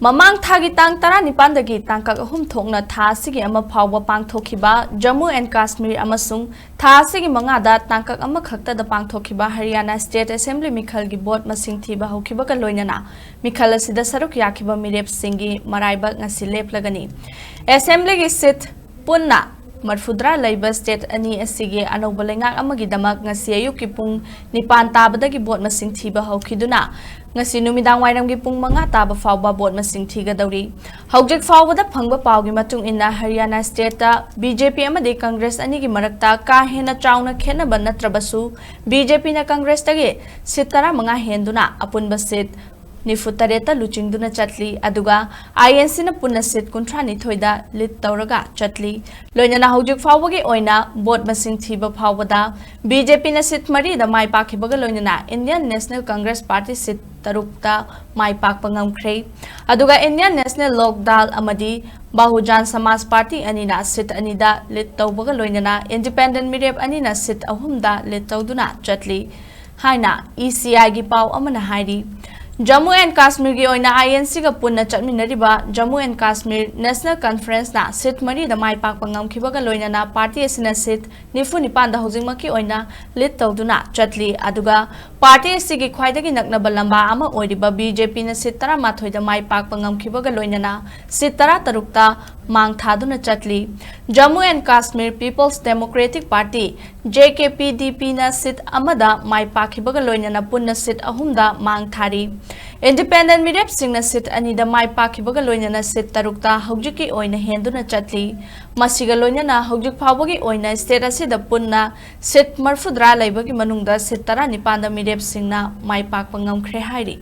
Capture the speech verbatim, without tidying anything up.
ꯃꯃꯥꯡ ꯊꯥꯒꯤ ꯇꯥꯡ ꯇꯔꯥꯅꯤꯄꯥꯟꯗꯒꯤ ꯇꯥꯡꯀꯛ ꯑꯍꯨꯝ ꯊꯣꯛꯅ ꯊꯥ ꯑꯁꯤꯒꯤ ꯑꯃ ꯐꯥꯎꯕ ꯄꯥꯡꯊꯣꯛꯈꯤꯕ ꯖꯝꯃꯨ ꯑꯦꯟ ꯀꯥꯁꯃꯤꯔ ꯑꯃꯁꯨꯡ ꯊꯥ ꯑꯁꯤꯒꯤ ꯃꯉꯥꯗ ꯇꯥꯡꯀꯛ ꯑꯃꯈꯛꯇꯗ ꯄꯥꯡꯊꯣꯛꯈꯤꯕ ꯍꯔꯤꯌꯥꯅꯥ ꯁ꯭ꯇꯦꯠ ꯑꯦꯁꯦꯝꯕ꯭ꯂꯤ ꯃꯤꯈꯜꯒꯤ ꯚꯣꯠ ꯃꯁꯤꯡ ꯊꯤꯕ ꯍꯧꯈꯤꯕꯒ ꯂꯣꯏꯅꯅ ꯃꯤꯈꯜ ꯑꯁꯤꯗ ꯁꯔꯨꯛ ꯌꯥꯈꯤꯕ ꯃꯤꯔꯦꯞꯁꯤꯡꯒꯤ ꯃꯔꯥꯏꯕꯛ ꯉꯁꯤ ꯂꯦꯞꯂꯒꯅꯤ꯫ ꯑꯦꯁꯦꯝꯕ꯭ꯂꯤꯒꯤ ꯁꯤꯠ ꯄꯨꯟꯅ ꯃꯔꯐꯨꯇꯔꯥ ꯂꯩꯕ ꯁ꯭ꯇꯦꯠ ꯑꯅꯤ ꯑꯁꯤꯒꯤ ꯑꯅꯧꯕ ꯂꯩꯉꯥꯛ ꯑꯃꯒꯤꯗꯃꯛ ꯉꯁꯤ ꯑꯌꯨꯛꯀꯤ ꯄꯨꯡ ꯅꯤꯄꯥꯟ ꯇꯥꯕꯗꯒꯤ ꯚꯣꯠ ꯃꯁꯤꯡ ꯊꯤꯕ ꯍꯧꯈꯤꯗꯨꯅ ꯉꯁꯤ ꯅꯨꯃꯤꯗꯥꯡ ꯋꯥꯏꯔꯝꯒꯤ ꯄꯨꯡ ꯃꯉꯥ ꯇꯥꯕ ꯐꯥꯎꯕ ꯚꯣꯠ ꯃꯁꯤꯡ ꯊꯤꯒꯗꯧꯔꯤ꯫ ꯍꯧꯖꯤꯛ ꯐꯥꯎꯕꯗ ꯐꯪꯕ ꯄꯥꯎꯒꯤ ꯃꯇꯨꯡ ꯏꯟꯅ ꯍꯔꯤꯌꯥꯅꯥ ꯁ꯭ꯇꯦꯠꯇ ꯕꯤ ꯖꯦ ꯄꯤ ꯑꯃꯗꯤ ꯀꯪꯒ꯭ꯔꯦꯁ ꯑꯅꯤꯒꯤ ꯃꯔꯛꯇ ꯀꯥ ꯍꯦꯟꯅ ꯆꯥꯎꯅ ꯈꯦꯠꯅꯕ ꯅꯠꯇ꯭ꯔꯕꯁꯨ ꯕꯤ ꯖꯦ ꯄꯤꯅ ꯀꯪꯒ꯭ꯔꯦꯁꯇꯒꯤ ꯁꯤꯠ ꯇꯔꯥꯃꯉꯥ ꯍꯦꯟꯗꯨꯅ ꯑꯄꯨꯟꯕ ꯁꯤꯠ ꯅꯤꯐꯨ ꯇꯔꯦꯠꯇ ꯂꯨꯆꯤꯡꯗꯨꯅ ꯆꯠꯂꯤ, ꯑꯗꯨꯒ ꯑꯥꯏ ꯑꯦꯟ ꯁꯤꯅ ꯄꯨꯟꯅ ꯁꯤꯠ ꯀꯨꯟꯊ꯭ꯔꯥ ꯅꯤꯊꯣꯏꯗ ꯂꯤꯗ ꯇꯧꯔꯒ ꯆꯠꯂꯤ꯫ ꯂꯣꯏꯅꯅ ꯍꯧꯖꯤꯛ ꯐꯥꯎꯕꯒꯤ ꯑꯣꯏꯅ ꯚꯣꯠ ꯃꯁꯤꯡ ꯊꯤꯕ ꯐꯥꯎꯕꯗ ꯕꯤ ꯖꯦ ꯄꯤꯅ ꯁꯤꯠ ꯃꯔꯤꯗ ꯃꯥꯏ ꯄꯥꯛꯈꯤꯕꯒ ꯂꯣꯏꯅꯅ ꯏꯟꯗꯤꯌꯟ ꯅꯦꯁꯅꯦꯜ ꯀꯪꯒ꯭ꯔꯦꯁ ꯄꯥꯔꯇꯤ ꯁꯤꯠ ꯇꯔꯨꯛꯇ ꯃꯥꯏ ꯄꯥꯛꯄ ꯉꯝꯈ꯭ꯔꯦ꯫ ꯑꯗꯨꯒ ꯏꯟꯗꯤꯌꯟ ꯅꯦꯁꯅꯦꯜ ꯂꯣꯛ ꯗꯥꯜ ꯑꯃꯗꯤ ꯕꯍꯨꯖꯥꯟ ꯁꯃꯥꯖ ꯄꯥꯔꯇꯤ ꯑꯅꯤꯅ ꯁꯤꯠ ꯑꯅꯤꯗ ꯂꯤꯗ ꯇꯧꯕꯒ ꯂꯣꯏꯅꯅ ꯏꯟꯗꯤꯄꯦꯟꯗꯦꯟ ꯃꯤꯔꯦꯞ ꯑꯅꯤꯅ ꯁꯤꯠ ꯑꯍꯨꯝꯗ ꯂꯤꯗ ꯇꯧꯗꯨꯅ ꯆꯠꯂꯤ ꯍꯥꯏꯅ ꯏ ꯁꯤ ꯑꯥꯏꯒꯤ ꯄꯥꯎ ꯑꯃꯅ ꯍꯥꯏꯔꯤ꯫ ꯖꯝꯃꯨ ꯑꯦꯟ ꯀꯥꯁꯃꯤꯔꯒꯤ ꯑꯣꯏꯅ ꯑꯥꯏ ꯑꯦꯟ ꯁꯤꯒ ꯄꯨꯟꯅ ꯆꯠꯃꯤꯟꯅꯔꯤꯕ ꯖꯝꯃꯨ ꯑꯦꯟ ꯀꯥꯁꯃꯤꯔ ꯅꯦꯁꯅꯦꯜ ꯀꯟꯐꯔꯦꯟꯁꯅ ꯁꯤꯠ ꯃꯔꯤꯗ ꯃꯥꯏ ꯄꯥꯛꯄ ꯉꯝꯈꯤꯕꯒ ꯂꯣꯏꯅꯅ ꯄꯥꯔꯇꯤ ꯑꯁꯤꯅ ꯁꯤꯠ ꯅꯤꯐꯨ ꯅꯤꯄꯥꯟꯗ ꯍꯧꯖꯤꯛꯃꯛꯀꯤ ꯑꯣꯏꯅ ꯂꯤꯗ ꯇꯧꯗꯨꯅ ꯆꯠꯂꯤ꯫ ꯑꯗꯨꯒ ꯄꯥꯔꯇꯤ ꯑꯁꯤꯒꯤ ꯈ꯭ꯋꯥꯏꯗꯒꯤ ꯅꯛꯅꯕ ꯂꯝꯕꯥ ꯑꯃ ꯑꯣꯏꯔꯤꯕ ꯕꯤ ꯖꯦ ꯄꯤꯅ ꯁꯤꯠ ꯇꯔꯥꯃꯥꯊꯣꯏꯗ ꯃꯥꯏ ꯄꯥꯛꯄ ꯉꯝꯈꯤꯕꯒ ꯂꯣꯏꯅꯅ ꯁꯤꯠ ꯇꯔꯥꯇꯔꯨꯛꯇ ꯃꯥꯡ ꯊꯥꯗꯨꯅ ꯆꯠꯂꯤ꯫ Jammu and Kashmir peoples democratic party, J K P D ꯄꯤꯅ ꯁꯤꯠ ꯑꯃꯗ ꯃꯥꯏ ꯄꯥꯛꯈꯤꯕꯒ ꯂꯣꯏꯅꯅ ꯄꯨꯟꯅ ꯁꯤꯠ ꯑꯍꯨꯝꯗ ꯃꯥꯡ ꯊꯥꯔꯤ꯫ ꯏꯟꯗꯤꯄꯦꯟꯗꯦꯟ ꯃꯤꯔꯦꯞꯁꯤꯡꯅ ꯁꯤꯠ ꯑꯅꯤꯗ ꯃꯥꯏ ꯄꯥꯛꯈꯤꯕꯒ ꯂꯣꯏꯅꯅ ꯁꯤꯠ ꯇꯔꯨꯛꯇ ꯍꯧꯖꯤꯛꯀꯤ ꯑꯣꯏꯅ ꯍꯦꯟꯗꯨꯅ ꯆꯠꯂꯤ꯫ ꯃꯁꯤꯒ ꯂꯣꯏꯅꯅ ꯍꯧꯖꯤꯛ ꯐꯥꯎꯕꯒꯤ ꯑꯣꯏꯅ ꯁ꯭ꯇꯦꯠ ꯑꯁꯤꯗ ꯄꯨꯟꯅ ꯁꯤꯠ ꯃꯔꯐꯨꯇꯔꯥ ꯂꯩꯕꯒꯤ ꯃꯅꯨꯡꯗ ꯁꯤꯠ ꯇꯔꯥꯅꯤꯄꯥꯟꯗ ꯃꯤꯔꯦꯞꯁꯤꯡꯅ ꯃꯥꯏ ꯄꯥꯛꯄ ꯉꯝꯈ꯭ꯔꯦ ꯍꯥꯏꯔꯤ꯫